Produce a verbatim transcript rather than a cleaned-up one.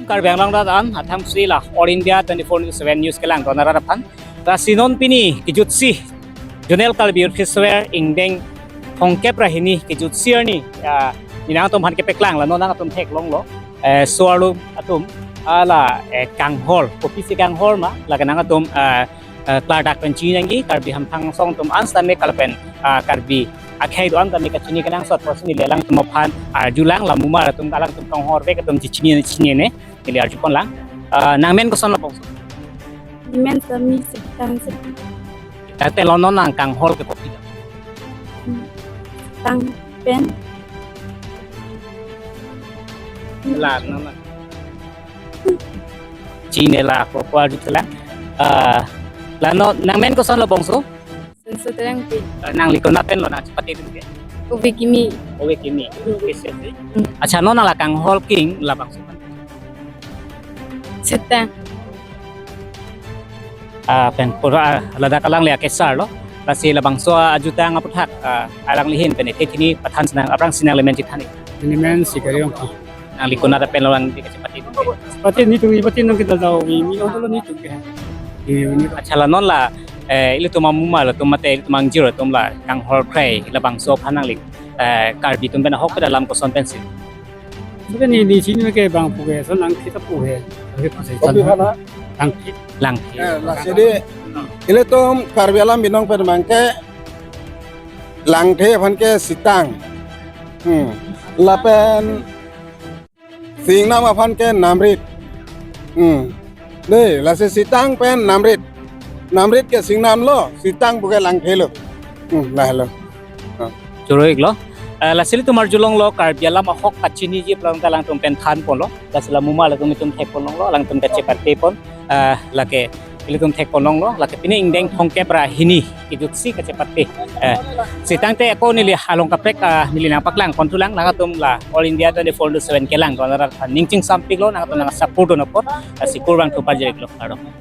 Karbi Anglong arat an, athaksi la All India twenty-four into seven News kelang don arat aphan. Lasi non pini kejutsi Zonal Karbi Youth Festival ingdeng thomkep ra hini kejutsi arni, ah, neli nangtum aphan kepaklang la non nangtum theklonglo. Eh, so-arlo atum, ah, la, eh, kanghor, kopisi kanghor ma, la ke nangtum, ah, eh, klardak pen chini nangji, Karbi hamphang asong atum an setame lapen, ah, Karbi akhei do-an tame kachini kenangsot pusi neli alangtum aphan arjulang, la mumar atum, alangtum kanghorvek atum chechini chinine neli arjuponlang. Ah, nangmen koson labangso? Nemen Sami Sitang se. Tangte lo non nang kanghor ke kopi? Sitang pen. La non nang. Chinine la ko ko arjulang. Ah, la non nangmen koson labangso? Sungsu Terangpi. Ah, nangli konat pen lo, nangchepate atum ke? Ove Kimi. Ove Kimi. Hmm. Oke, sesi. Hmm. Accha, non nang la kanghor king labangso? Sitang. Ah, pen pura, ah, ladak alangli akesar lo. Lasi labangso ajutang aputhak, ah, alangli ahin pen ethe chini pathan sinang, aphrangsi nangli men chethan ik. Nemen Sikari Rongpi. Nangli konat pen lo, nangli kachepate atum ke? Pati netum, pati nang kita tahu, ini, ini, ini, ini. Accha, la non la, eh, ilitum amumar atum mate ilitum angjir atum la kanghor krei labangso aphan nangli, eh, Karbi atum pen ahokpet alam koson pensi? Sudah ni di sini ke bang puke, so nang kita puke. Oke, puke. Kopi sana? Langthe. Langthe. Eh, lasi di, ilitum Karbi alam binong pen abangke, langthe aphan ke sitang. Hmm. Lapen singnam aphan ke namrit. Hmm. Dei, lasi sitang pen namrit. Namrit ke singnam lo, sitang puke langthe lo. Hmm, lahelo. Ah. Choro-iklo. Eh, lasi ilitum arjulonglo, Karbi alam ahok kachiniji aphrang ta alangtum pen thanponlo. Lasi la mumar atum itum thekponlonglo, alangtum kachepatepon. Eh, lake ilitum thekponlonglo, lake pini ingdeng thomkep ra hini kejutsi kachepate. Eh, sitangte ako neli along kaprek, ah, neli nangpaklangponthulang, nangtum la All India twenty-four into seven kelang don arat aphan ning chingsampiklo, nangtum nang support don apot, ah, si kurvangthu pajir-iklo, kardom.